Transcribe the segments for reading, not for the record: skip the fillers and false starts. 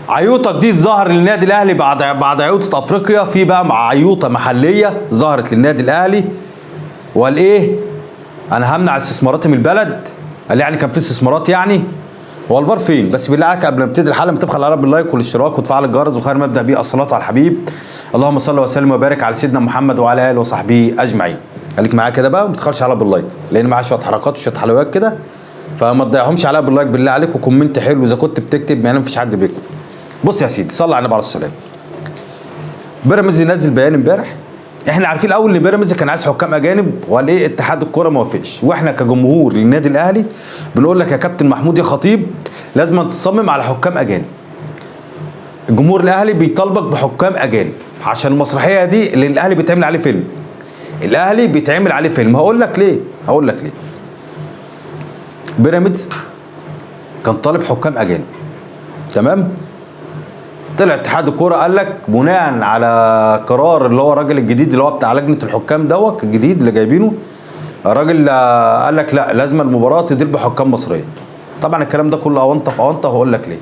عيوطه جديد ظهر للنادي الاهلي بعد عيوطه افريقيا، في بقى مع عيوطه محليه ظهرت للنادي الاهلي. وقال ايه؟ انا همنع استثماراتي من البلد. قال يعني كان في استثمارات يعني؟ هو الفار فين؟ بس بالله عليك قبل ما نبتدي الحلقة ما تبخل على بال like والاشتراك وتفعل الجرس، وخير ما ابدا بيه الصلاة على الحبيب. اللهم صل وسلم وبارك على سيدنا محمد وعلى اله وصحبه اجمعين. خليك معايا كده بقى وما تبخلش على بال like، لان معايا شوية حركات وشوية حلويات كده، فما تضيعهمش عليا بال like بالله عليك، و comment حلو اذا كنت بتكتب، يعني مفيش حد بيكتب. بص يا سيدي، صلى على النبي عليه الصلاة والسلام. بيراميدز نزل بيان امبارح. احنا عارفين الاول ان بيراميدز كان عايز حكام اجانب، وقال ايه؟ اتحاد الكورة ما وافقش. واحنا كجمهور للنادي الاهلي بنقول لك يا كابتن محمود يا خطيب لازم تصمم على حكام اجانب. الجمهور الاهلي بيطالبك بحكام اجانب عشان المسرحية دي اللي الاهلي بيتعمل عليه فيلم. الاهلي بيتعمل عليه فيلم. هقول لك ليه، هقول لك ليه. بيراميدز كان طالب حكام اجانب، تمام؟ طلع اتحاد الكورة قال لك بناء على قرار اللي هو الراجل الجديد اللي هو بتاع لجنة الحكام دوت الجديد اللي جايبينه الراجل، قال لك لا، لازم المباراة تدير بحكام مصرية. طبعا الكلام ده كله اونطه في اونطه. وهقول لك ليه.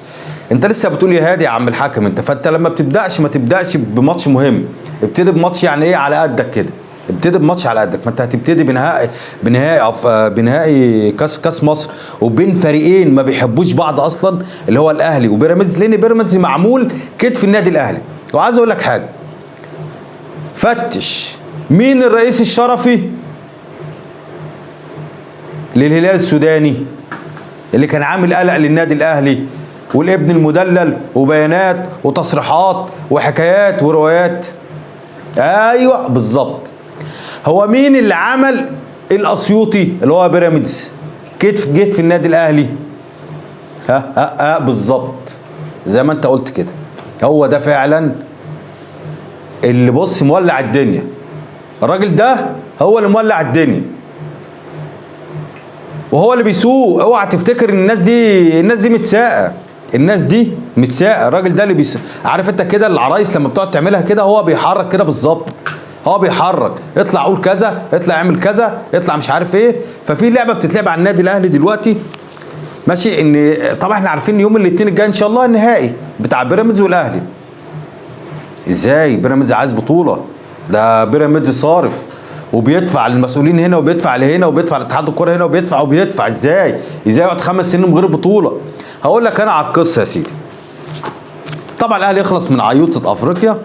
انت لسه بتقول يا هادي يا عم الحكم انت، فانت لما بتبداش ما تبداش بماتش مهم، ابتدي بماتش يعني ايه على قدك كده، ابتدي بماتش على قدك. ما انت هتبتدي بنهائي كاس مصر، وبين فريقين ما بيحبوش بعض اصلا اللي هو الاهلي وبيراميدز، لان بيراميدز معمول كتف النادي الاهلي. وعايز اقول لك حاجة، فتش مين الرئيس الشرفي للهلال السوداني اللي كان عامل قلق للنادي الاهلي، والابن المدلل، وبيانات وتصريحات وحكايات وروايات. ايوه بالظبط، هو مين اللي عمل الاسيوطي اللي هو بيراميدز كتف جيت في النادي الاهلي؟ ها ها ها بالظبط زي ما انت قلت كده، هو ده فعلا اللي بص مولع الدنيا. الراجل ده هو اللي مولع الدنيا وهو اللي بيسوق. اوعى تفتكر ان الناس دي متساقه، الناس دي متساقه. الراجل ده اللي بيسوق، عارف انت كده العرايس لما بتقعد تعملها كده، هو بيحرك كده بالظبط، هو بيحرك، اطلع قول كذا، اطلع اعمل كذا، اطلع مش عارف ايه. ففي لعبه بتتلعب على النادي الاهلي دلوقتي، ماشي؟ ان طبعا احنا عارفين يوم الاثنين الجاي ان شاء الله النهائي بتاع بيراميدز والاهلي. ازاي بيراميدز عايز بطوله؟ ده بيراميدز صارف وبيدفع للمسؤولين هنا وبيدفع لهنا وبيدفع لاتحاد الكورة هنا وبيدفع وبيدفع. ازاي يقعد 5 سنين من غير بطوله؟ هقول لك انا على القصة يا سيدي. طبعا الاهلي يخلص من عيوطه افريقيا،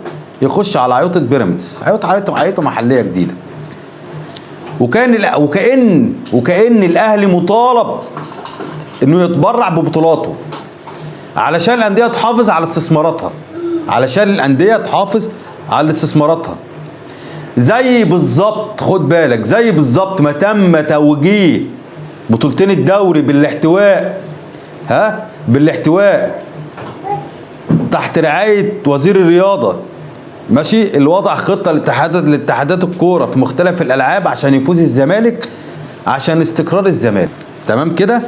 يخش على عيوطه بيراميدز، عيوطه محليه جديدة. وكأن الاهلي مطالب انه يتبرع ببطولاته علشان الاندية تحافظ على استثماراتها، علشان الاندية تحافظ على استثماراتها. زي بالظبط، خد بالك، زي بالظبط ما تم توجيه بطولتين الدوري بالاحتواء، ها، بالاحتواء تحت رعاية وزير الرياضة، ماشي، اللي وضع خطه لاتحادات الكورة في مختلف الالعاب عشان يفوز الزمالك، عشان استقرار الزمالك. تمام كده؟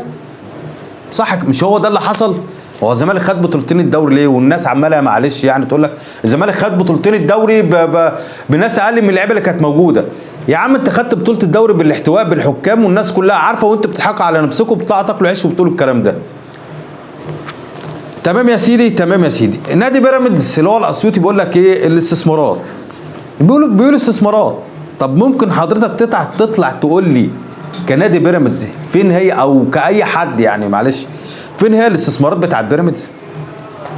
صح؟ مش هو ده اللي حصل؟ هو الزمالك خد بطولتين الدوري ليه؟ والناس عماله معلش يعني تقول لك الزمالك خد بطولتين الدوري بناس اقل من اللعيبة اللي كانت موجودة. يا عم انت خدت بطوله الدوري بالاحتواء بالحكام والناس كلها عارفه، وانت بتضحكوا على نفسكم وبتطلعوا تاكلوا عيش وبتقولوا الكلام ده. تمام يا سيدي، تمام يا سيدي. نادي بيراميدز اللي هو الاسيوطي بيقول لك ايه؟ الاستثمارات. بيقولوا استثمارات. طب ممكن حضرتك تطلع تقول لي كنادي بيراميدز فين هي، او كأي حد يعني معلش، فين هي الاستثمارات بتاعت بيراميدز؟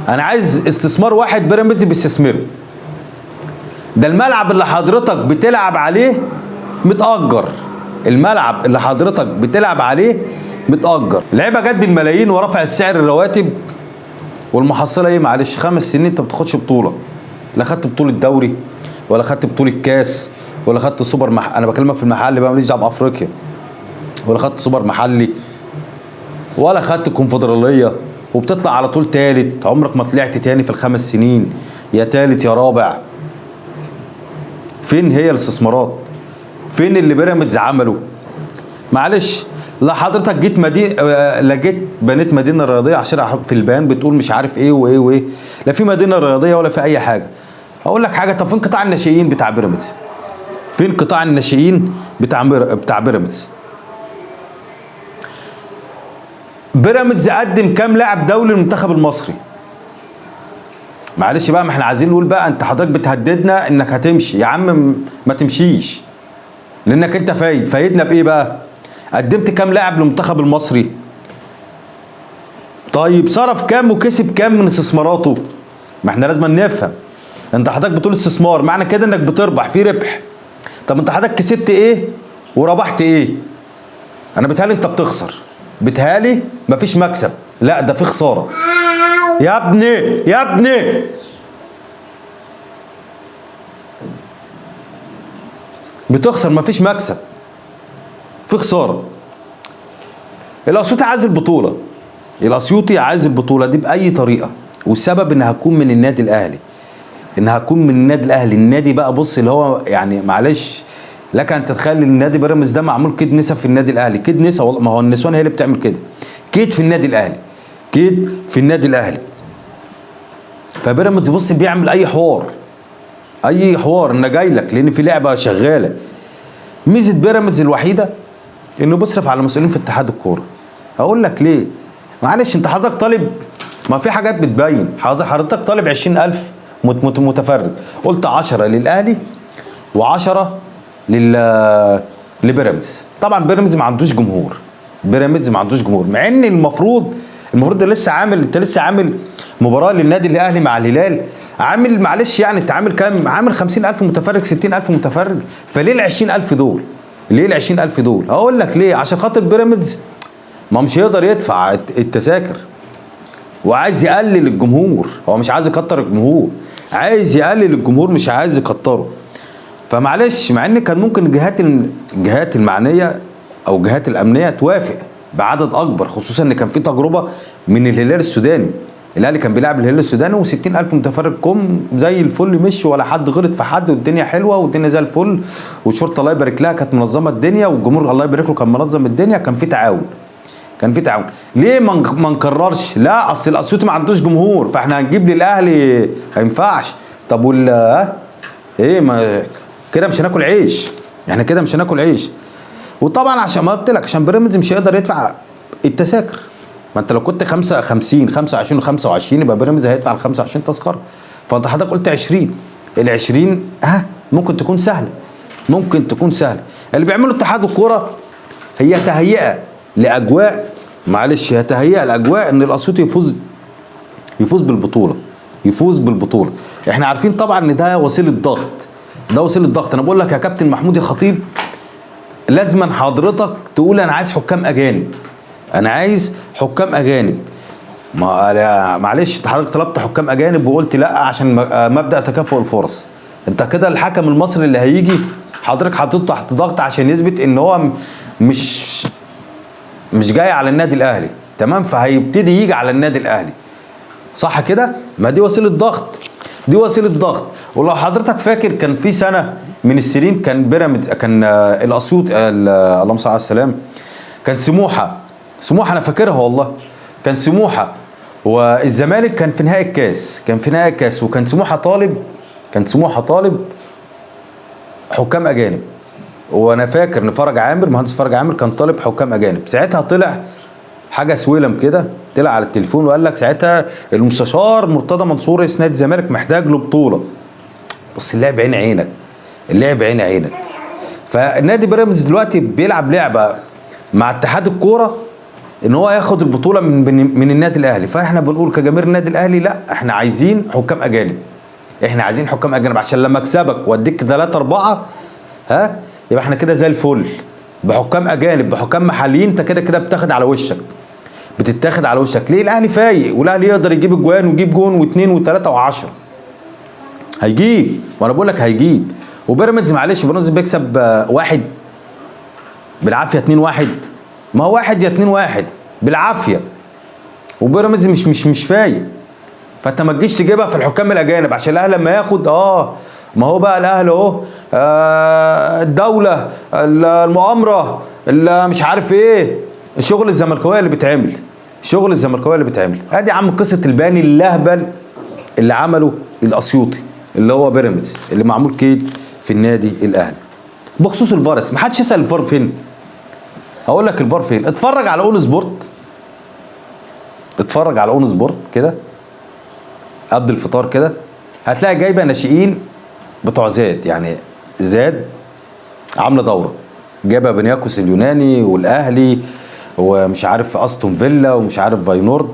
انا عايز استثمار واحد بيراميدز بيستثمره. ده الملعب اللي حضرتك بتلعب عليه متأجر، الملعب اللي حضرتك بتلعب عليه متأجر. لعيبة جت بالملايين ورفع السعر الرواتب، والمحصله ايه؟ معلش 5 سنين انت ما بتاخدش بطوله، لا خدت بطوله دوري ولا خدت بطوله كاس ولا خدت سوبر انا بكلمك في المحل بقى، ماليش دعوه بافريقيا، ولا خدت سوبر محلي ولا خدت الكونفدراليه، وبتطلع على طول تالت، عمرك ما طلعت تاني في ال5 سنين، يا تالت يا رابع. فين هي الاستثمارات؟ فين اللي بيراميدز عمله؟ معلش، لا حضرتك جيت مدينة، لا جيت بنيت مدينة رياضية عشان في البيان بتقول مش عارف ايه وايه وايه، لا في مدينة رياضية ولا في اي حاجة. اقول لك حاجة، طب فين قطاع الناشئين بتاع بيراميدز؟ فين قطاع الناشئين بتاع بيراميدز؟ بيراميدز قدم كام لاعب دولي للمنتخب المصري؟ معلش بقى، ما احنا عايزين نقول بقى انت حضرتك بتهددنا انك هتمشي يا عم، ما تمشيش، لانك انت فايدنا بايه بقى؟ قدمت كام لاعب للمنتخب المصري؟ طيب صرف كام وكسب كام من استثماراته؟ ما احنا لازم نفهم. انت حضرتك بتقول استثمار، معنى كده انك بتربح، في ربح. طب انت حضرتك كسبت ايه وربحت ايه؟ انا بتهالي انت بتخسر، بتهالي مفيش مكسب، لا ده في خسارة. يا ابني يا ابني بتخسر، مفيش مكسب، في خسارة. الاسيوطي عايز البطولة، الاسيوطي عايز البطولة دي باي طريقه، والسبب انها هتكون من النادي الاهلي، انها هتكون من النادي الاهلي. النادي بقى بص اللي هو يعني معلش لك ان تتخيل ان النادي بيراميدز ده معمول كيد نسا في النادي الاهلي، كيد نسا والله، ما هو النسوان هي اللي بتعمل كده، كيد في النادي الاهلي، كيد في النادي الاهلي. فبيراميدز بص بيعمل اي حوار، اي حوار انا جاي لك، لان في لعبه شغالة. ميزة بيراميدز الوحيدة انه بيصرف على المسؤولين في اتحاد الكورة. اقول لك ليه؟ معلش انت حضرتك طالب، ما في حاجات بتبين، حضرتك طالب 20,000 متفرج، قلت 10 للاهلي و10 لبيراميدز. طبعا بيراميدز ما عندوش جمهور، بيراميدز ما عندوش جمهور، مع ان المفروض ده لسه عامل، انت لسه عامل مباراة للنادي الاهلي مع الهلال، عامل معلش يعني انت عامل كام؟ عامل 50,000 متفرج، 60,000 متفرج، فليه ال 20,000 دول؟ ليه ال 20,000 دول؟ هقول لك ليه، عشان خاطر بيراميدز ما مش هيقدر يدفع التذاكر، وعايز يقلل الجمهور، هو مش عايز يكتر الجمهور، عايز يقلل الجمهور مش عايز يكتره. فمعلش مع ان كان ممكن الجهات المعنية او الجهات الامنية توافق بعدد اكبر، خصوصا ان كان في تجربه من الهلال السوداني، الاهلي كان بيلعب الهلال السوداني و60,000 متفرج كم زي الفل، مشي ولا حد غلط في حد، والدنيا حلوة والدنيا زي الفل، والشرطة الله يبارك لها كانت منظمة الدنيا، والجمهور الله يبارك له كان منظم الدنيا، كان في تعاون، كان في تعاون. ليه ما نكررش؟ لا اصل الاسيوطي ما عندوش جمهور، فاحنا هنجيب للاهلي ما ينفعش. طب وال ايه، ما كده مش هناكل عيش، احنا كده مش هناكل عيش. وطبعا عشان ما قلت لك، عشان بيراميدز مش هيقدر يدفع التذاكر. ما انت لو كنت 55 25 25 يبقى بيراميدز هيدفع ال 25 تذكره، فانت حضرتك قلت 20، ال 20 ها ممكن تكون سهلة، ممكن تكون سهلة. اللي بيعمله اتحاد الكورة هي تهيئة لاجواء، معلش هي تهيئة لاجواء ان الاسيوطي يفوز، يفوز بالبطولة، يفوز بالبطولة. احنا عارفين طبعا ان ده وسيلة ضغط، ده وسيلة ضغط. انا بقول لك يا كابتن محمود يا خطيب، لازما حضرتك تقول انا عايز حكام اجانب، انا عايز حكام اجانب. ما معلش انت حضرتك طلبت حكام اجانب وقلت لا عشان مبدا تكافؤ الفرص. انت كده الحكم المصري اللي هيجي حضرتك حاططه تحت ضغط عشان يثبت ان هو مش جاي على النادي الاهلي، تمام؟ فهيبتدي يجي على النادي الاهلي، صح كده؟ ما دي وسيلة ضغط، دي وسيلة ضغط. ولو حضرتك فاكر كان في سنة من السنين كان بيراميدز، كان الاسيوط، اللهم صل على السلام، كان سموحه، سموحه انا فاكرها والله، كان سموحه والزمالك كان في نهائي الكاس، كان في نهائي الكاس، وكان سموحه طالب، كان سموحه طالب حكام اجانب. وانا فاكر ان فرج عامر، مهندس فرج عامر، كان طالب حكام اجانب. ساعتها طلع حاجة سويلم كده، طلع على التليفون وقال لك ساعتها المستشار مرتضى منصور رئيس نادي الزمالك محتاج له بطوله. بص اللعب عين عينك، اللعب عين عينك. فالنادي بيراميدز دلوقتي بيلعب لعبه مع اتحاد الكورة ان هو ياخد البطولة من النادي الاهلي. فاحنا بنقول كجماهير النادي الاهلي لا، احنا عايزين حكام اجانب، احنا عايزين حكام اجانب عشان لما اكسبك واديك 3 4 ها يبقى احنا كده زي الفل. بحكام اجانب بحكام محليين انت كده كده بتاخد على وشك، بتتاخد على وشك. ليه؟ الاهلي فايق، والاهلي يقدر يجيب اجوان ويجيب جون واثنين وثلاثة وعشرة، هيجيب، وانا بقول لك هيجيب. وبيراميدز معلش، بيراميدز بيكسب واحد بالعافية، 2-1، ما هو 1 يا 2-1 بالعافية، وبيراميدز مش فايق. فانت ما تجيش تجيبها في الحكام الاجانب عشان الاهلي لما ياخد ما هو بقى الاهلي اهو، الدولة، المؤامرة، اللي مش عارف ايه، شغل الزملكاويه اللي بيتعمل، شغل الزملكاويه اللي بيتعمل. ادي يا عم قصة الباني اللهبل اللي عمله الاسيوطي اللي هو بيراميدز اللي معمول كيد في النادي الاهلي. بخصوص الفار، ما حدش يسال الفار فين. هقول لك الفار فين. اتفرج على اون سبورت، اتفرج على اون سبورت كده قبل الفطار كده، هتلاقي جايبه ناشئين بتوع زاد، يعني زاد عامله دوره، جايبه بنياكوس اليوناني والاهلي ومش عارف استون فيلا ومش عارف فاينورد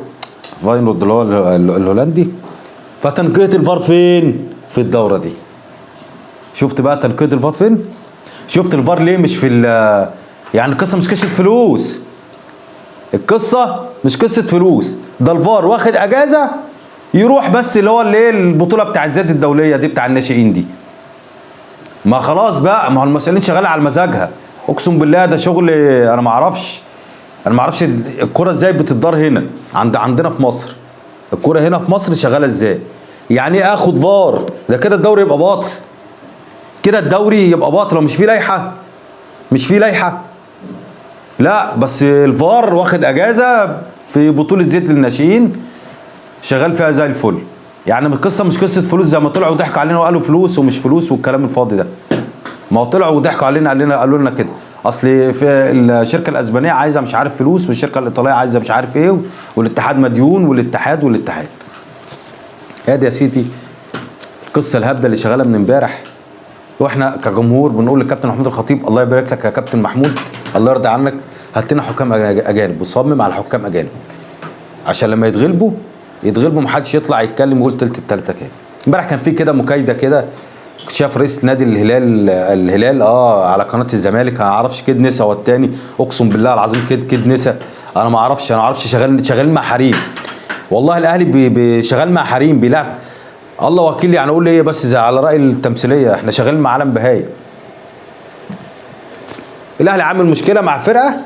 اللي هو الهولندي. فتنقيه الفار فين؟ في الدورة دي. شفت بقى تنقية الفار فين؟ شفت الفار ليه مش في يعني القصة مش قصة فلوس، القصة مش قصة فلوس، ده الفار واخد اجازه يروح بس اللي هو اللي البطولة بتاعت زاد الدولية دي بتاع الناشئين دي. ما خلاص بقى، ما هو المسؤولين شغالة على مزاجها. اقسم بالله ده شغل انا ما اعرفش، انا ما اعرفش الكره ازاي بتدار هنا عندنا في مصر. الكره هنا في مصر شغالة ازاي؟ يعني ايه اخد فار؟ ده كده الدوري يبقى باطل، كده الدوري يبقى باطل لو مش فيه لائحة، مش فيه لائحة. لا بس الفار واخد اجازه في بطوله زيت للناشئين شغال فيها زي الفل. يعني القصة مش قصة فلوس زي ما طلعوا وضحكوا علينا وقالوا فلوس ومش فلوس والكلام الفاضي ده. ما هو طلعوا وضحكوا علينا قالوا لنا كده، اصل في الشركة الاسبانية عايزه مش عارف فلوس، والشركة الايطالية عايزه مش عارف ايه، والاتحاد مديون، والاتحاد والاتحاد. ادي يا سيدي القصة الهبده اللي شغالة من امبارح. واحنا كجمهور بنقول للكابتن محمود الخطيب الله يبارك لك يا كابتن محمود، الله يرضى عنك، هات لنا حكام اجانب، وصمم على حكام اجانب عشان لما يتغلبوا محدش يطلع يتكلم ويقول تلت التلاتة كام. امبارح كان في كده مكايده كده، كنت شايف رئيس نادي الهلال على قناة الزمالك، انا ما اعرفش كده نسا والتاني، اقسم بالله العظيم كده نسا، انا ما اعرفش، شغال مع حريم والله. الاهلي شغال مع حريم بيلعب، الله وكيل. يعني اقول ايه بس زي على راي التمثيلية، احنا شغالين مع عالم بهايم. الاهلي عامل مشكلة مع فرقه،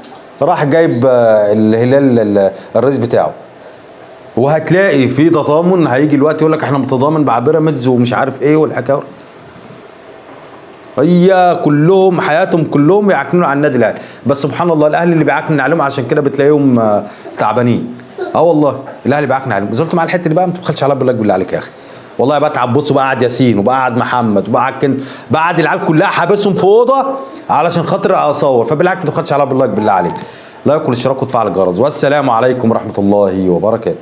راح جايب الهلال الرئيس بتاعه، وهتلاقي في تضامن هيجي الوقت يقول لك احنا متضامن مع بيراميدز ومش عارف ايه والحكاية. هي كلهم حياتهم كلهم يعكنوا على النادي الاهلي، بس سبحان الله الاهلي اللي بيعكنن عليهم، عشان كده بتلاقيهم تعبانين. والله الاهلي بيعكنن عليهم. وصلت مع الحتة دي بقى، ما تبخلش عليا بالله بالله عليك يا اخي. والله بتعب. بصوا بقعد ياسين وبقعد محمد وبقعد كنت بعد العيال كلها حابسهم في اوضة علشان خاطر اصور، فبالعكس ما تبخلش عليا بالله بالله عليك. لايك والاشتراك وتفعل الجرس، والسلام عليكم ورحمة الله وبركاته.